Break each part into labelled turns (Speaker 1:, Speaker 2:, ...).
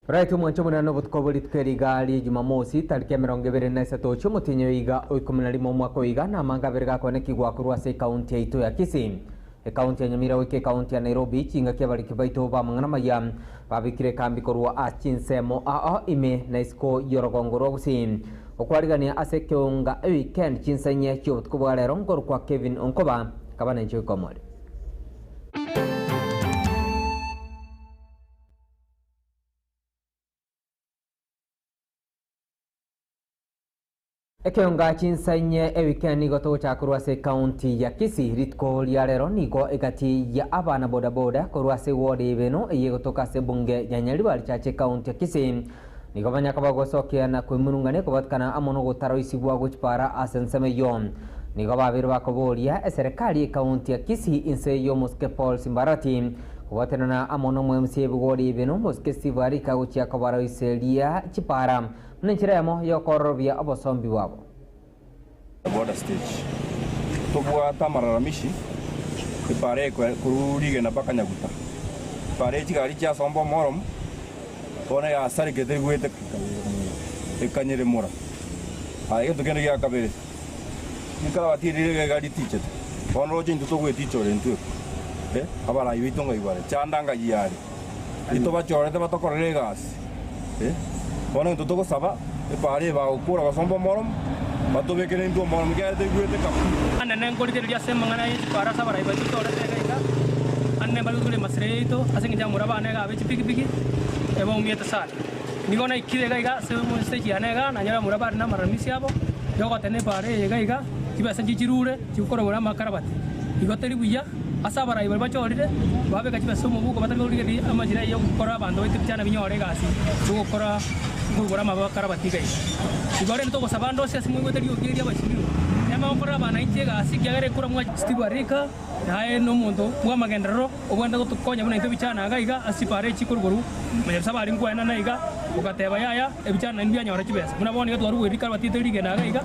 Speaker 1: Right omwancho omonene obotuko bwe rituko eri iga rie Jumamosi tariki 23 chi'omotienyi oyo iga o 11 omwaka oyo iga namanga abere gakoenekigwa korwa ase ekaunti yaito ya Kisii, ekaunti ya Nyamira goika ekaunti ya Nairobi chingaki abariki baito b'amang'ana amaya babekire ekambi korwa ase chinsemo ao ime na isiko y'orogongo rwa Gusii okwarigania ase ekeunga eweekend chinsa inye chi'obotuko bwa rero nkorokwa Kevin Onkoba kaba nenche goika omorero. Ekeonga chinsa inye ewikendi nigo togochaka korwa ase ekaunti ya Kisii. Rituko ria rero nigo egati ya abana bodaboda korwa ase eward ya Ibeno eyio egotoka ase ebunge ya Nyaribari Church ekaunti ya Kisii nigo banyaka bagosokia na kwemurungania kobatikana amo nogotaroisigwa gwe chipara ase ensemo eyio. Nigo babeire bakoboria eserekari y'ekaunti ya Kisii inse y'omosike Paul Simbarati kobwatanana amo n'omo-MC ebigori Ibeno omosike Steve Arika gochia kobaroiseria chipara Buna enchera eyemo y'okoororobia obosombi bwabo.
Speaker 2: Boda stage tobwate amalalamishi epara eye korwa rigena mpaka nyaguta epara eye chigari chiasomba omoromo bono yasarekete teri goeteka ekanyeremora aya egento kende gia kabere rikarabati eri riria iga ritichete bono roche intwe togoetichora intwe eh abarai baito ngai bare chanda ngai are Ntobachorete batokorere egasi. Bono intwe togosaba epaara eye bagokora gosomba omoromo, batobekere intwe omoromo, ekiagera toigwete kabu.
Speaker 3: Anene nkorigereria ase amang'ana ye chipara ase abarai baito torete iga iga, anene mbare gotwara emasira yaito ase engencho y'amura abana iga abe chipigipigi ebaumiete sana. Nigo naikire iga iga ase stage yane iga nanyora abamura bare namaramisi abo yogotena epara eye iga iga, chibesa nchichirure chigokora amakarabati. Igo teri buya. Ase abarai baria bachorire, babeka chibesa omobuko batari korigereria amachira ayio y'ogokora abanto baito ebichana binyore egasi y'ogokora nkoigora amabe akarabati iga iga. Igo rende togosaba ande onsi ase moigwete riogi eri abachirire, tema gokorera abananchi egasi ekiagera ekura mwa Steve Arika, naye nomonto bw'amagenderero obwenerete gotokonya buna intwe ebichana iga iga ase chipara echi korwa korwa Monyabisabe aria nkwenana iga, ogateba yaya ebichana nainwe bianyora chibesa. Buna bono iga twarwa bwerika rikarabati rigena iga iga.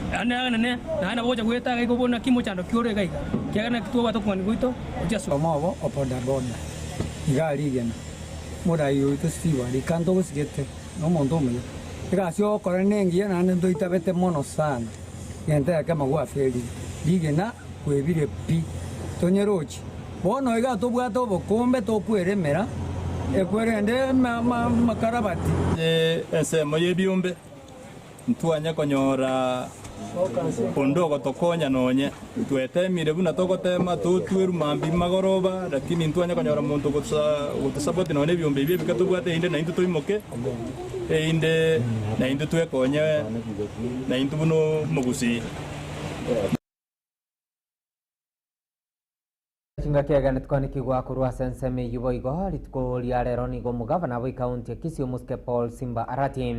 Speaker 3: Naende naende naye nabo ogocha goeta iga iga obone naki mochando ki ore iga iga, ekiagera naki twabwate okong'ani gwaito gochia ase.
Speaker 4: Omobo o bodaboda iga rigena, morai oito Steve rika ntogosigete nomonto omuya, egasi ogokora nengiya naende ntoitabete mono sana, gento ekemo gwaferire, rigena kwebire pi, tonyerochi. Bono iga tobwate obokombe tokweremera, ekwerende amakarabati.
Speaker 2: Ensemo y'ebiombe Ntwanya konyora onde ogotokonya nonye twetemire buna togotema totweru mambia magoroba, lakini ntwanya konyora monto ogotosupport nonye ebiombe ebi ebike tobwate erinde naintwe toimoke, erinde naintwe twekonye naintwe buna omogusii.
Speaker 1: Chingaki egene tikoanekigwa korwa ase ensemo eyio boigo rituko ria rero nigo omogavana bwe county ya Kisii omosike Paul Simba Arati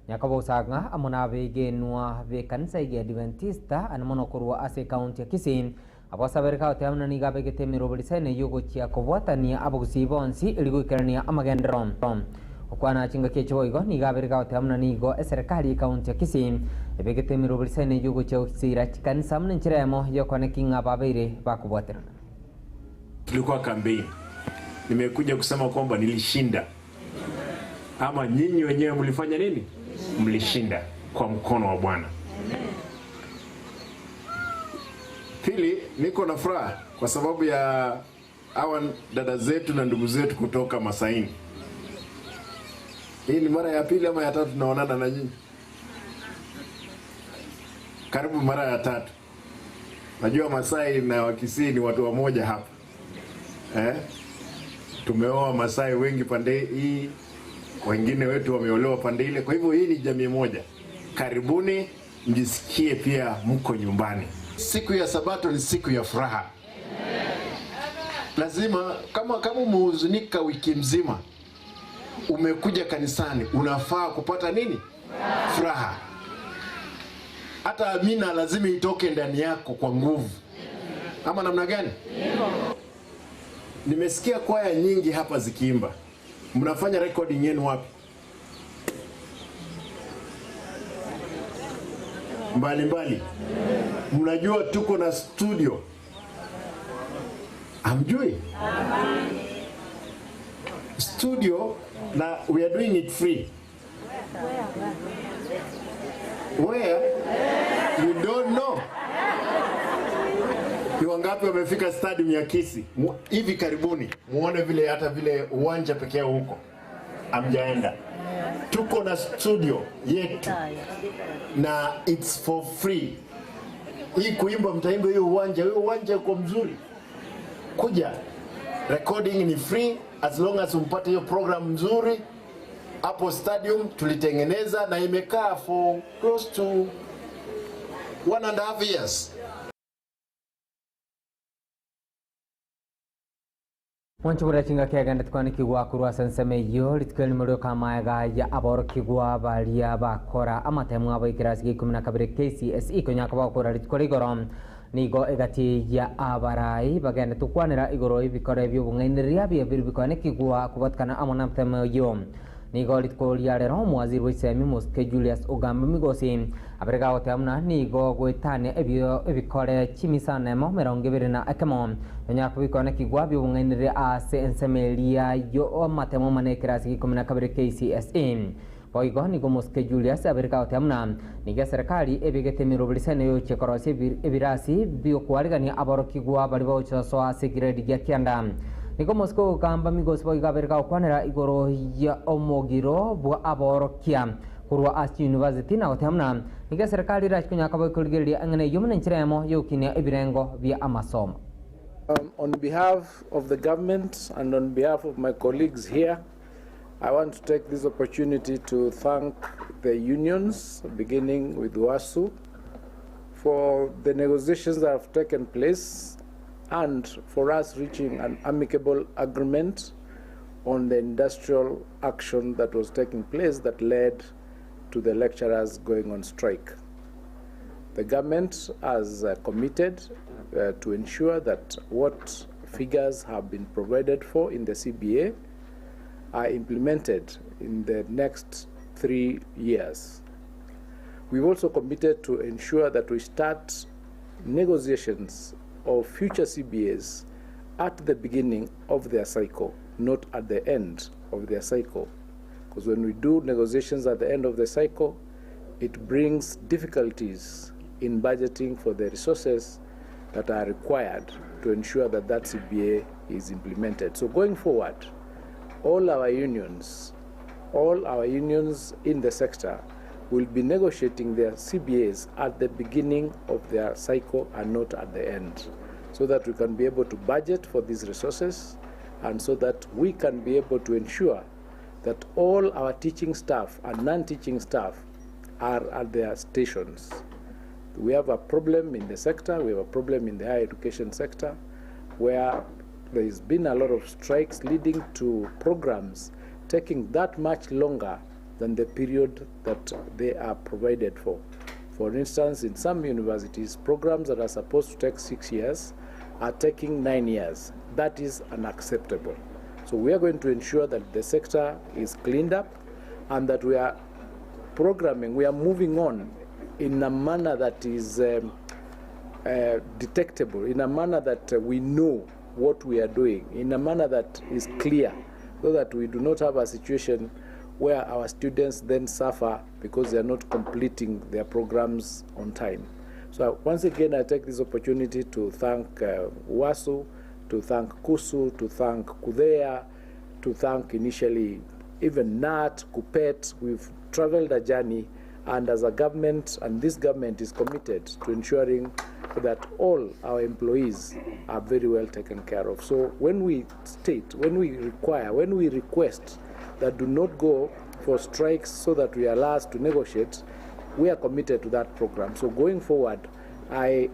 Speaker 1: Nyakobosa ng'a amo nabegenwa b'ekanisa eye ya Adventista ane mono korwa ase ecounty ya Kisii abasabere goteba buna nigo abegete emeroberi saini eyio gochia kobwatania abagusii bonsi erio goikerania amagenderero. Gokwana chingaki echio boigo nigo abere goteba buna nigo eserekari y'ecounty ya Kisii ebegete emeroberi saini eyio gochia gosiira chikanisa buna enchera eyemo y'okoaneki ng'a babeire bakobwaterana.
Speaker 5: Tulikuwa campaign, nimekuja kusema kwamba nilishinda, ama nyinyi wenyewe mlifanya nini? Mlishinda kwa mkono wa Bwana. Pili, niko na furaha kwa sababu ya hawa dada zetu na ndugu zetu kutoka Masaini. Hii ni mara ya pili ama ya tatu tunaonana na nyinyi? Karibu mara ya tatu. Najua Masai na Wakisii ni watu wamoja hapa eh? Tumeoa Masai wengi pande hii, wengine wetu wameolewa pande ile. Kwa hivyo hii ni jamii moja. Karibuni, mjisikie pia mko nyumbani. Siku ya Sabato ni siku ya furaha. Lazima kama kama umehuzunika wiki mzima, umekuja kanisani, unafaa kupata nini? Furaha. Hata amina lazima itoke ndani yako kwa nguvu, ama namna gani? Nimesikia kwaya nyingi hapa zikiimba. Mnafanya recording yenu wapi? Mbalimbali. Mnajua tuko na studio Hamjui? Studio na we are doing it free. Where? You don't know. Ni wangapi wamefika stadium ya Kisii hivi karibuni? Muone vile hata vile uwanja pekee huko amjaenda. Tuko na studio yetu na it's for free. Hii kuimba mtaimba hiyo uwanja, hiyo uwanja uko mzuri. Kuja recording ni free as long as umpate hiyo program nzuri hapo stadium tulitengeneza na imekaa for close to 1.5 years.
Speaker 1: Mwanchukura chinga kiagenda tukwanikigwa kurwa ase ensemo eyio rituko erimo rioka amaega ya aborokigwa baria bakora amatemu abo ekirasi gia ikomi na kabere KCSE konyaka bagokora rituko rigoro nigo egati ya abarai bagende tukwanera igoro ebikoro ebia obong'ainereria bia bikwanekigwa kubatikana amo na amatemu eyio nigo rituko ria rero omwaziri wa isemi Mosike Julius Ogamba Migosi aberega goteba buna nigo goetania ebio ebikore chimisana emo emerongo ebere na ekemo nonya bikwanekigwa bia obong'ainereria ase ensemo eria yo amatemo mane ekirasi gia ikomi na kabere KCSE. Boigo nigo Mosike Julius abereka goteba buna nigo eserikali ebegete emeroberi yochia korosia ebirasi biokwarigania aborokigwa bari bagochasoa ase egrade gia kianda. Nigo Mosike Ogamba Migosi boigo abereka gokwanera igoro ya omogiro bwa aborokia korwa ase university na goteba buna nigo eserikali erachikonyaka boikorigereria eng'ana eyio buna enchera emo yogokinia ebirengo bia amasomo.
Speaker 6: On behalf of the government and on behalf of my colleagues here, I want to take this opportunity to thank the unions, beginning with UASU, for the negotiations that have taken place and for us reaching an amicable agreement on the industrial action that was taking place that led to the lecturers going on strike. The government has committed to ensure that what figures have been provided for in the CBA are implemented in the next 3 years. We've also committed to ensure that we start negotiations of future CBAs at the beginning of their cycle, not at the end of their cycle. Because when we do negotiations at the end of the cycle, it brings difficulties in budgeting for the resources that are required to ensure that that CBA is implemented. So going forward, all our unions in the sector will be negotiating their CBAs at the beginning of their cycle and not at the end, so that we can be able to budget for these resources and so that we can be able to ensure that all our teaching staff and non-teaching staff are at their stations. We have a problem in the sector, we have a problem in the higher education sector, where there has been a lot of strikes leading to programs taking that much longer than the period that they are provided for. For instance, in some universities, programs that are supposed to take 6 years are taking 9 years. That is unacceptable. So we are going to ensure that the sector is cleaned up and that we are programming, we are moving on in a manner that is detectable, in a manner that we know what we are doing, in a manner that is clear, so that we do not have a situation where our students then suffer because they are not completing their programs on time. So once again, I take this opportunity to thank UASU, to thank KUSU, to thank KUDHEA, to thank initially even KNUT, KUPPET. We've traveled a journey, and as a government, and this government is committed to ensuring that all our employees are very well taken care of. So when we state, when we require, when we request that do not go for strikes so that we are allowed to negotiate, we are committed to that program. So going forward, I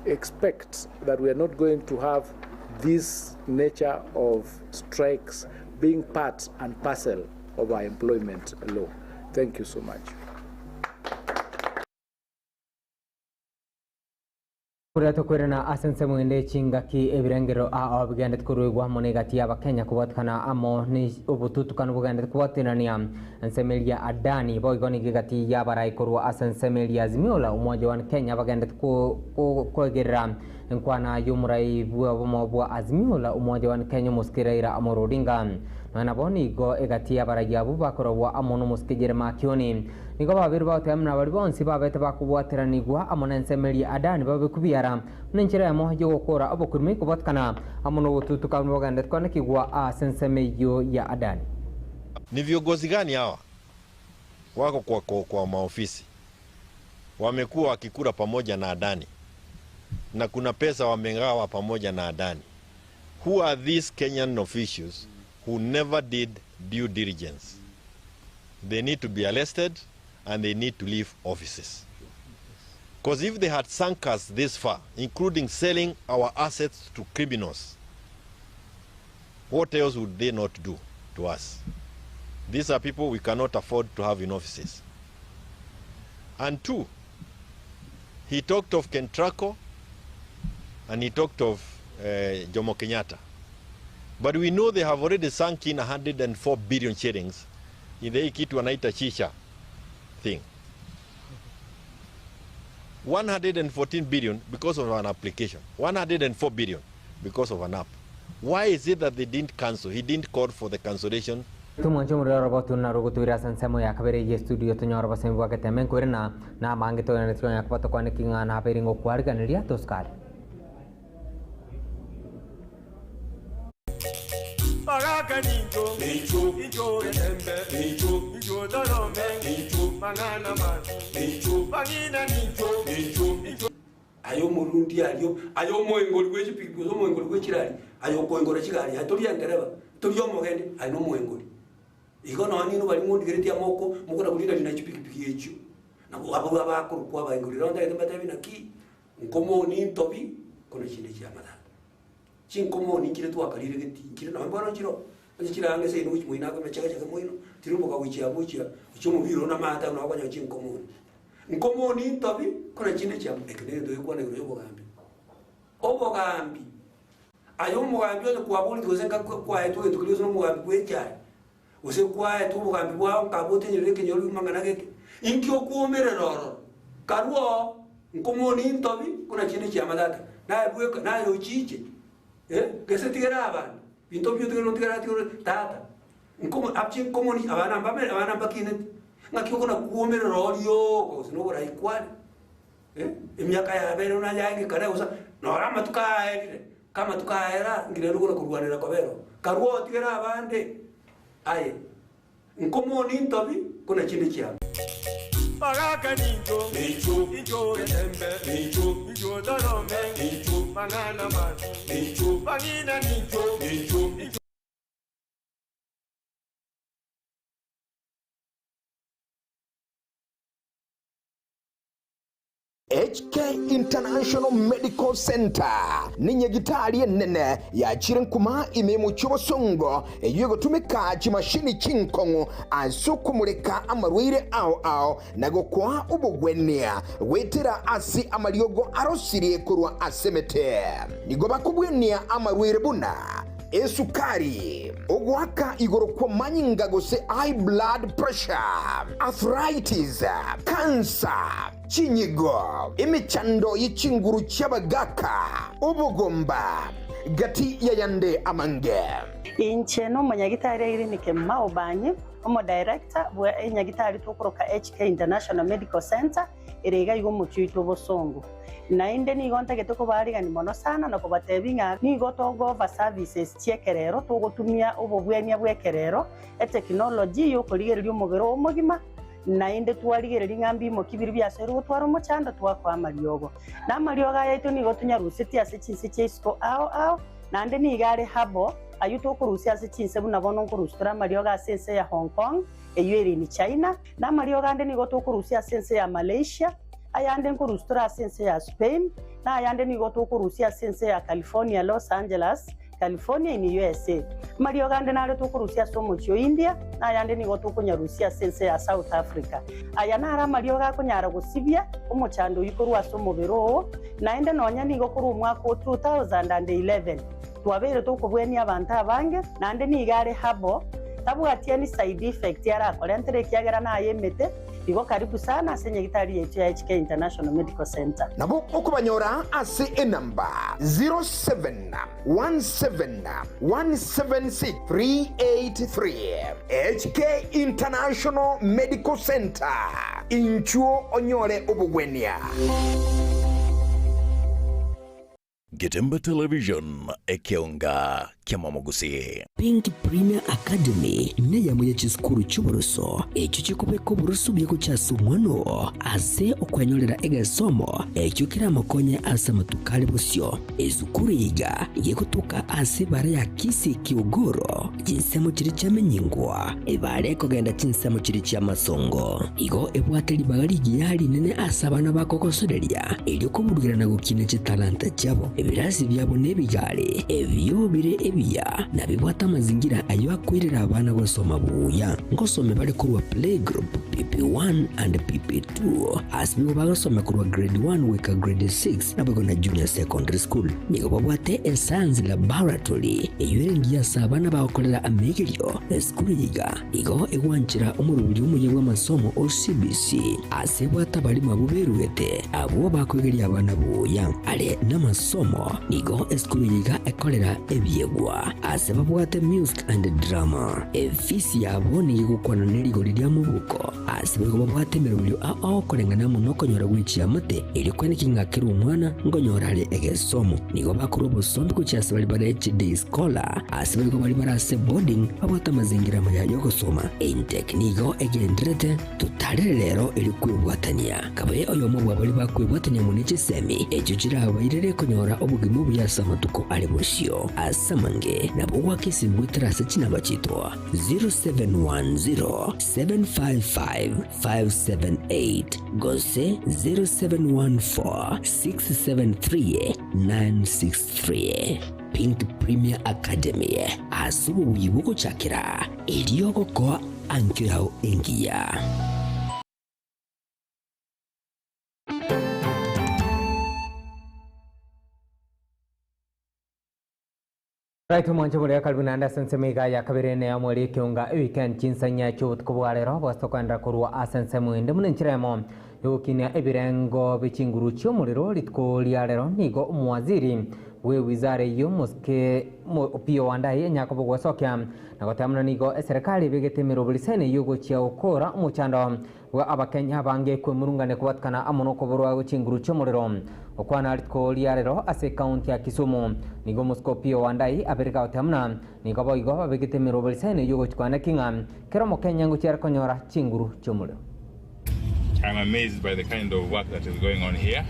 Speaker 6: expect that we are not going to have this nature of strikes being part and parcel of our employment law. Thank you so much.
Speaker 1: Kuria tukwirana ase mwende chingaki ebirengero a obigende tukurwigwa amo negati y'abakenya kubatikana amo ni obututukano bugende kubatinania nsemeria Adani boigo ni gati y'abarai korwa ase nsemeria Azimio la Umoja wa Kenya bagende kwegerera Enkwana y'omorai bw'obomo bwa Azimio la Umoja One Kenya omosike Raila Amolo Odinga. Nonya nabo nigo egati y'abarai abwo bakorogwa amo nomosike Jeremiah Kioni. Nigo babeire bagoteba buna baria bonsi babete bakobwateranigwa amo nensemo eria Adani babe kubiara buna enchera eyemo y'ogokora obokurumi kobwatekana amo nogotutuka buna bogenderete koanekigwa ase ensemo eyio ya Adani.
Speaker 7: Ni viongozi gani hawa wako kwa, kwa, kwa maofisi wamekuwa wakikula pamoja na Adani na kuna pesa wamegawa pamoja na Adani? Who are these Kenyan officials who never did due diligence? They need to be arrested and they need to leave offices. Because if they had sunk us this far, including selling our assets to criminals, what else would they not do to us? These are people we cannot afford to have in offices. And two, he talked of Kentraco and he talked of Jomo Kenyatta. But we know they have already sunk in 104 billion shillings in the kitu wanaita shisha thing. 114 billion because of an application. 104 billion because of an app. Why is it that they didn't cancel? He didn't call for the cancellation.
Speaker 1: Tumwanche omorero robotu naro gotwira ase ensemo ya kabere ye studio tonyora obosemi bwa geteme nkoirana na amange togenderete konya koba tokwaneki ng'a nabeire ngokwariganeria tosikare.
Speaker 8: Baraka nincho, nincho, nincho etembe, nincho, nincho dorome, nincho, mang'ana mazi, nincho, bang'ina nincho, nincho, nincho.
Speaker 9: Aye omorundi aria, aye omoengori bwe chipikipiki gose omoengori bwe chirari, aye okoengora chigari, aye tori entereba, tori omogeni, aye nomoengori. Igo nonya ninwe baria mondigeretie amoko, mokona korina rina chipikipiki echio. Nabo abwo abakorokwa abaengori, rero ntagete mbatebi naki, nkomoni ntobi, kono chinde chiamatanga. Chinkomoni nchire twakarire geti, nchire nonya bono nchiroo, onye chire ang'e seino gochia moino ake emechegechege moino, tirimboka gochia abwo gochia gochia omobira one amaate abwo nabo okonyora chinkomoni. Nkomoni ntobi, kona chinde chiabo, eke negento gekwana igoro y'obogambi. Obogambi! Aye omogambi onye kwaboreti gose nka kwaetwe egento keria gose nomogambi bw'echae, gose kwaetwe obogambi bwao nkaba otenyerire ekenyoro rimang'ana gete, inki okwomerera ororo? Karue oo, nkomoni ntobi, kona chinde chiamatata, naye bweka, naye ochiche, eh, gese tigera abande, binto mbio otigere otigere atigere tata, nkomo abche nkomoni abana mbamere abana mbakineti, ng'aki okona kwomerera orio gose noborai kware, eh, emiaka yabeire buna yaenge kare gose noro amatuko aerire, ka amatuko aera nki rende okona korwanera kobera oo, karue otigere abande, aye, nkomoni ntobi kona chinde chiabo.
Speaker 8: Baraka nincho, nincho, nincho etembe, nincho, nincho dorome, nincho, mang'ana mazi, nincho, bang'ina nincho, nincho, nincho.
Speaker 10: HK International Medical Centre nenyagitari enene yachire nkuma ime y'omochie obosongo eyio egotumeka chimashini chinkong'u ase okomoreka amarwaire ao ao na gokoa obogwenia goetera ase amariogo arosirie korwa ase emete. Nigo bakobwenia amarwaire buna esukari, ogoaka igoro kw'amanyinga gose high blood pressure, arthritis, cancer, chinyigo, emechando ye chinguru chi'abagaaka, obogomba, gati y'ayande amange.
Speaker 11: Inche nomonyagitari Irene Kemuma Obanyi, omodirector bwe enyagitari tokoroka HK International Medical Centre ere iga iga omochie oito obosongo. Naende nigo ntagete kobaarigania mono sana na kobatebia ng'a nigo togo-offer services chi'ekerero, togotumia obobwenia bw'ekerero, etekinology y'okorigereria omobere oo omogima, naende twarigereria ng'a mbimoki biria biasoirwe gotwara omochando twakoa amariogo. Na amariogo aya aito nigo tonyarusetie ase chinse chia isiko ao ao, naende nigo are herbal, ayio tokorusia ase chinse buna bono nkorusia tore amariogo ase ense ya Hong Kong, eyio ere in China, na amariogo ande nigo tokorusia ase ense ya Malaysia, ayande nkorusia tore ase ense ya Spain, na ayande nigo tokorusia ase ense ya California, Los Angeles, California in USA. Amariogo ande nare tokorusia ase omochie o India, na ayande nigo tokonyarusia ase ense ya South Africa. Aya naro amariogo akonyara gosibia omochando oyio korwa ase omobere oo, naende nonya nigo korwa omwaka o 2011 twabeire tokobwenia abanto abange, naende nigo are herbal, tabwati any side effect arakorentere ekiagera naye emete. Igo karibu sana ase enyagitari yaito ya HK International Medical Centre.
Speaker 10: Nabo okobanyora ase enamba 0717176383. HK International Medical Centre, inchuo onyore obogwenia.
Speaker 12: Getembe Television, ekeonga ki'amamogusii.
Speaker 13: Pink Premier Academy neyamo ye chisukuru chi'oboroso echio chikobeka oboroso buya gochia ase omwana oo ase okwenyorera egesomo ekio keramokonye ase amatuko are bosio. Esukuru eye iga gegotoka ase ebara ya Kisii Kiogoro, chinsemo chiria chiamenyingwa, ebara ekogenda chinsemo chiria chi'amasongo. Igo ebwate ribaga rigiya rinene ase abana bakogosoreria, erio koburugera na gokina chitalanta chiabo. Ebirasi biabo nebigari, ebio bire ebiya, na bibwate amazingira ayio akoirera abana gosoma buya. Ngosome bare korwa playgroup, PP1 and PP2, ase nigo bagosoma korwa grade 1 goika grade 6, naboigo na junior secondary school. Nigo babwate escience laboratory, eyio ere engiya ase abana bagokorera amegerio. Esukuru eye iga Igo egwanchera omoroberi omuya bw'amasomo o CBC ase ebwate abarimo abwo beruete, abwo bakoegeria abana buya are namasomo. Nigo esukuru eye iga ekorera ebiegwa ase babwate music and drama. Efisi yabo nigo egokwana nerigori ria mobuko ase boigo babwate emeroberio ao koreng'ana amo nokonyora gwe chiamate erio kweneki ng'a kera omwana nkonyora are egesomo. Nigo bakorwa obosombi gochia ase baria bare chiday scholar ase boigo baria bare ase boarding Babwate amazingira amaya y'ogosoma. Intec nigo egendererete totarere rero erio kwebwatania. Kabe oyomo bwa baria bakwebwatania amo ne chisemi echio chirabairere konyora obogima obuya ase amatuko are bosio. Ase amange nabo goaka esimi goetera ase chinamba chiaito 0710 755 578 gose 0714 673 963. Pink Premier Academy ase obobuyi bw'ogochakera erio gokoa ankio yao engiya.
Speaker 1: Right omwancho boria karibu naende ase ensemo iga ya kabere ene ya mweri ekeunga eweekend chinsanya chi'obotuko bwa rero bwase tokoendera korwa ase ensemo ende buna enchera emo yogokinia ebirengo bie chinguru chi'omorero rituko ria rero nigo omowaziri bwe wizara eyio mosike Opiyo Wandayi enyaka bogwesokia na goteba buna nigo eserekari ebegete emeroberi sene eyio gochia gokora omochando bwa abakenya abange kwemurungania kobatikana amo nokoborwa gwe chinguru chi'omorero. Gokwana rituko ria rero ase ekaunti ya Kisumu nigo omosike Opiyo Wandayi abereka goteba buna nigo boigo babegete emeroberi sene eyio gochia koaneki ng'a kera omokenya ngochia are konyora chinguru chi'omorero.
Speaker 14: I'm amazed by the kind of work that is going on here.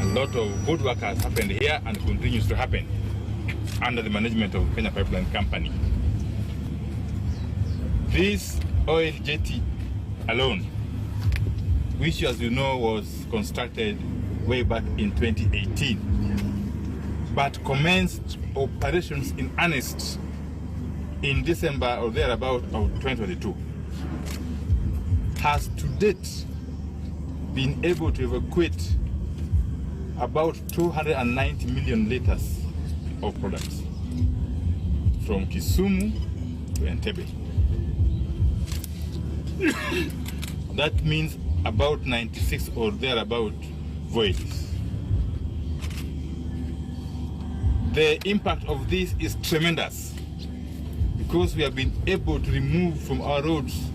Speaker 14: A lot of good work has happened here and continues to happen under the management of Kenya Pipeline Company. This oil jetty alone, which as you know was constructed way back in 2018, but commenced operations in earnest in December or thereabout of 2022, has to date been able to evacuate about 290 million liters of products from Kisumu to Entebbe. That means about 96 or thereabout voyages. The impact of this is tremendous because we have been able to remove from our roads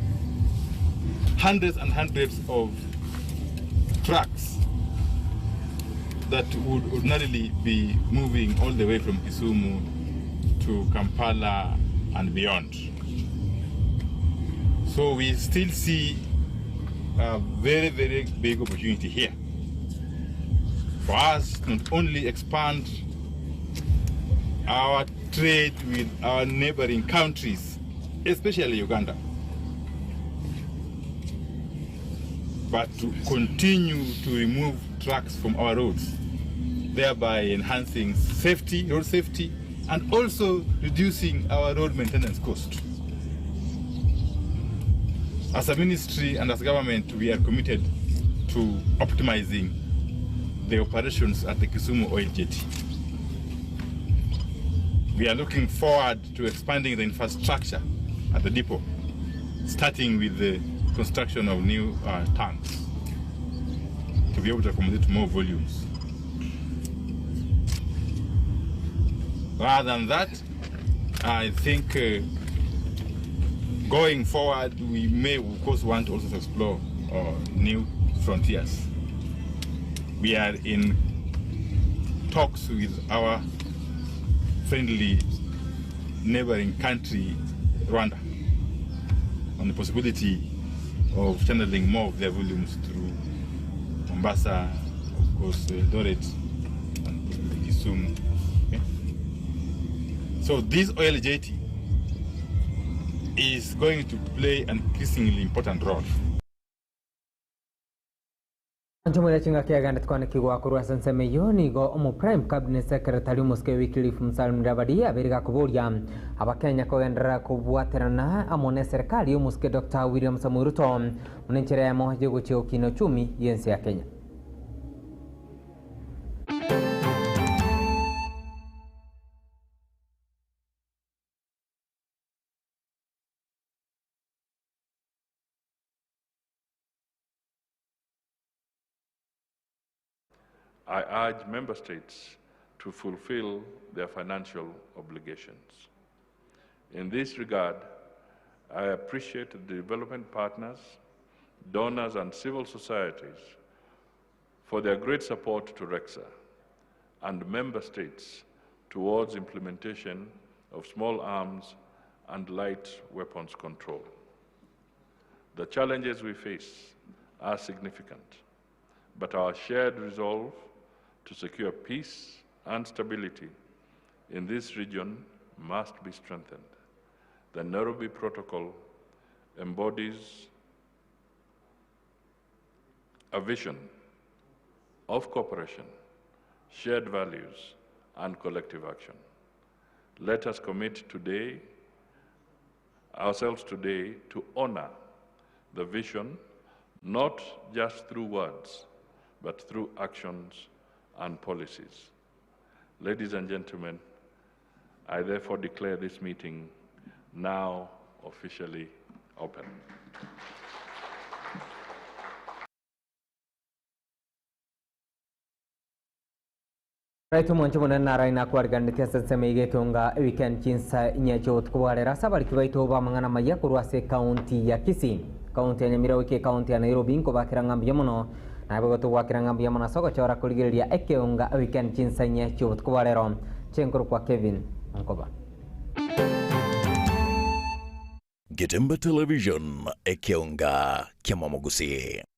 Speaker 14: hundreds and hundreds of trucks that would ordinarily be moving all the way from Kisumu to Kampala and beyond. So we still see a very, very big opportunity here for us to not only expand our trade with our neighboring countries, especially Uganda, but to continue to remove trucks from our roads, thereby enhancing safety, road safety, and also reducing our road maintenance cost. As a ministry and as government, we are committed to optimizing the operations at the Kisumu oil jetty. We are looking forward to expanding the infrastructure at the depot, starting with the construction of new uh, tanks to be able to accommodate more volumes. Rather than that, I think uh, going forward, we may, of course, want also to explore uh, new frontiers. We are in talks with our friendly neighboring country, Rwanda, on the possibility of channeling more of their volumes through Mombasa, of course, Eldoret, and possibly Kisumu. Okay? So this oil jetty is going to play an increasingly important role.
Speaker 1: Nchomore chingaki agende twanekigwa korwa ase ensemo eyio nigo omo Prime Cabinet Secretary omosike Wycliffe Musalia Mudavadi abeire gakoboria abakenya kogenderera kobwaterana amo ne eserekari y'omosike Doctor William Samoei Ruto buna enchera eyemo yogochia gokina uchumi y'ense ya Kenya.
Speaker 15: I urge member states to fulfill their financial obligations. In this regard, I appreciate the development partners, donors, and civil societies for their great support to RECSA and member states towards implementation of small arms and light weapons control. The challenges we face are significant, but our shared resolve to secure peace and stability in this region must be strengthened. The Nairobi Protocol embodies a vision of cooperation, shared values, and collective action. Let us commit today, ourselves today, to honor the vision, not just through words, but through actions and policies. Ladies and gentlemen, I therefore declare this meeting now officially open.
Speaker 1: Right omonche monene naro aye nakwariganetie ase ensemo eye gekeonga eweekend chinsa inye chia obotuko bwa rero ase abariki baito b'amang'ana amaya korwa ase ekaunti ya Kisii, ekaunti ya Nyamira goika ekaunti ya Nairobi nkobakera ng'a mbuya mono naye boigo togwakera ng'a mbuya mono ase ogochora korigereria ekeonga eweekend chinsa inye chia obotuko bwa rero chenkorokwa Kevin Onkoba.
Speaker 12: Getemba Television, ekeonga kiamamogusii.